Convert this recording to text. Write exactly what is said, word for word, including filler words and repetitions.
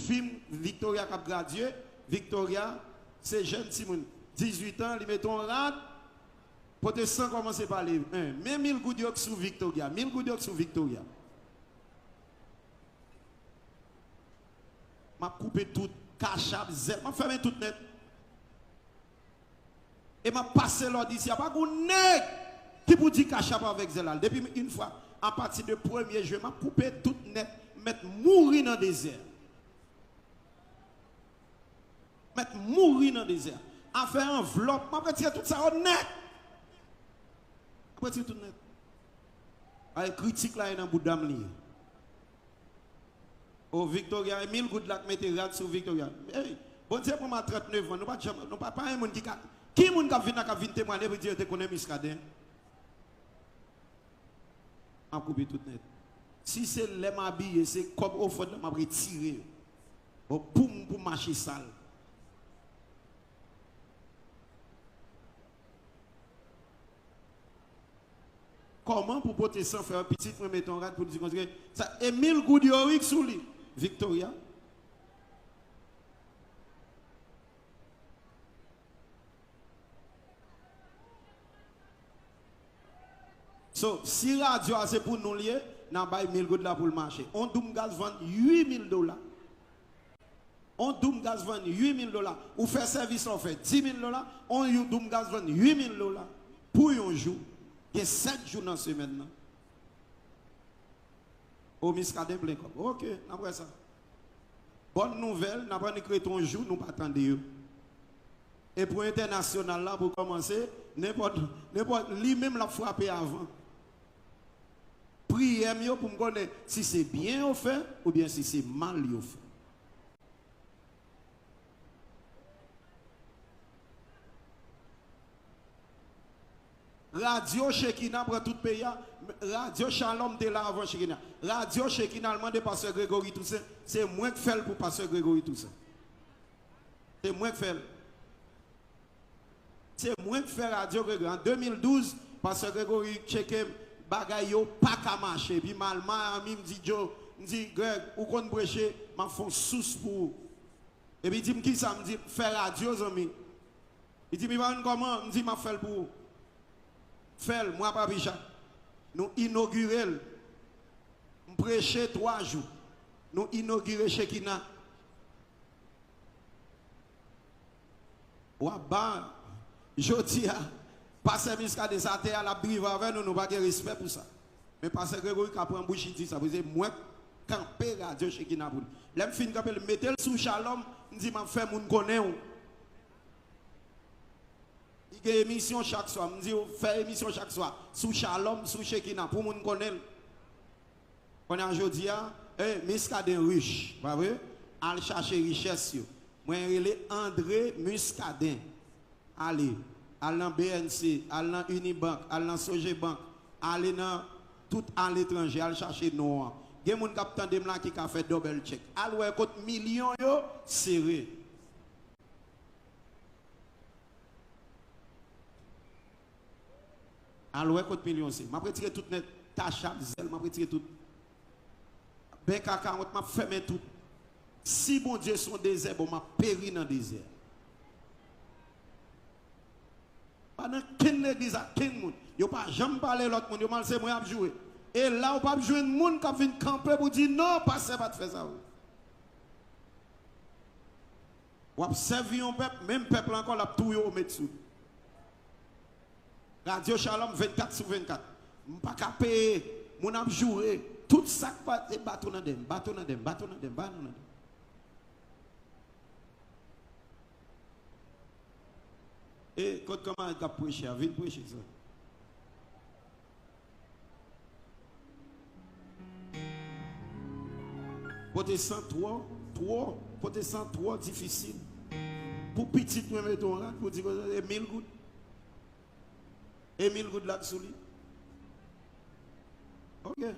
Fim Victoria k ap gradye. Victoria, se jèn timoun, dizuit an, li mete yon rad. Pwotesan kòmanse pale. En, men mil goud yo k sou Victoria. Mil goud yo k sou Victoria. M ap koupe tout. Cash App, Zelle. M ap fèmen tout nèt. E m ap pase lòd isi a. Pa gen yon nèg ki pou di Cash App avèk Zelle la. Depi yon fwa, apati de premye jen, m ap koupe tout nèt. M mèt mouri nan dezè. Mèt mouri nan dezè. Afè anvlòp, m ap retire tout sa yo nèt. M ap retire tout nèt. Ay, kritik la e nan bouda m li ye. O, Victoria, e mil goud la k mete rad sou Victoria. Ey, Bondye pran m a trannnev an, nou pa t janm, nou pa, pa gen moun ki ka, ki moun k ap vin la k ap vin temwanye pou di yo te konnen Muscadin? M ap koupe tout nèt. Si se lè m abiye, se kòb ofrann nan, m ap retire yo. Bon, pou m, pou m mache sal. Kòman pou Pwotesan fè yon pitit mwen mete yon rad pou l di konsa, sa, e mil goud yo wi k sou li. Victoria. So, si radyo a se pou nou l ye, n a bay mil goud la pou l mache. On doum gaz vann uit mil dola. On doum gaz vann uit mil dola. Ou fè sèvis la, ou fè dis mil dola. On yon doum gaz vann uit mil dola pou yon jou. Gen sèt jou nan semèn nan. O, Muscadin plen kòb. Oke, n ap wè sa. Bòn nouvèl, n ap annik rete yon jou, nou pa tande yo. E pou entènasyonal la, pou kòmanse, nenpòt, nenpòt, li menm l ap frape avan. Priyè m yo pou m konnen si se byen yo fè oubyen si se mal yo fè. Radyo Chekina pran tout peyi a. Radyo Shalom te la avan Chekina. Radyo Chekina al mande pastè Gregory Toussaint. Se mwen k fè l pou pastè Gregory Toussaint. Se mwen k fè l. Se mwen k fè radyo Gregory. An de mil douz, pastè Gregory tcheke m, bagay yo pa ka mache. Epi m al Miami, m di Joe, m di, Greg, ou konn preche, m ap fè yon sous pou ou. Epi di m kisa, m di, fè radyo, zanmi. Li di m, Ivan, kòman? M di, m ap fè l pou ou. Fè l, mwa pa pi cha. Nou inogire l. M preche twa jou. Nou inogire Chekina. W ap ba, jodi a, pastè Muscadin sa tè a, l ap drive avè nou, nou pa gen respè pou sa. Men pastè Gregory ka pran bouch li di sa, pou se mwen k kanpe radyo Chekina pou li. Lè m fin kanpe l, m mete l sou Shalom, m di, m ap fè moun konnen w. Li gen emisyon chak swa, m di w, fè emisyon chak swa, sou Shalom, sou Chekina, pou moun konnen l. Kounye a jodi a, eh, Muscadin rich, pa vre? Al chache richès yo. Mwen rele André Muscadin. Ale, al nan B N C, al nan Unibank, al nan Sogebank, ale nan tout aletranje, al chache non an. Gen moun k ap tande m la ki ka fè double check. Al wè kot milyon yo sere. Al wè kot milyon se. M ap retire tout nèt, Cash App, Zelle, m ap retire tout. Bèk akawont, m ap fèmen tout. Si Bondye se yon dezè, bon, m ap peri nan dezè. Pa nan kenn legliz ak kenn moun. Yo pa janm pale lòt moun, yo mal se mwen ap joure. E la ou p ap jwenn moun k ap vin kanpe pou di non, pastè pa t fè sa vre. W ap sèvi yon pèp, menm pèp la ankò, l ap touye w met sou li. Radyo Shalom vennkat sou vennkat. M pa ka peye. Moun ap joure. Tout sa k pa, e bato nan den m, bato nan den m, bato nan den m, bato nan den m. E kot kanmarad k ap preche a, vin preche sa. Pwotesan twò, twò, pwotesan twò difisil. Pou pitit mwen mete yon rad pou di konsa, e mil goud. E mil goud la k sou li. Oke.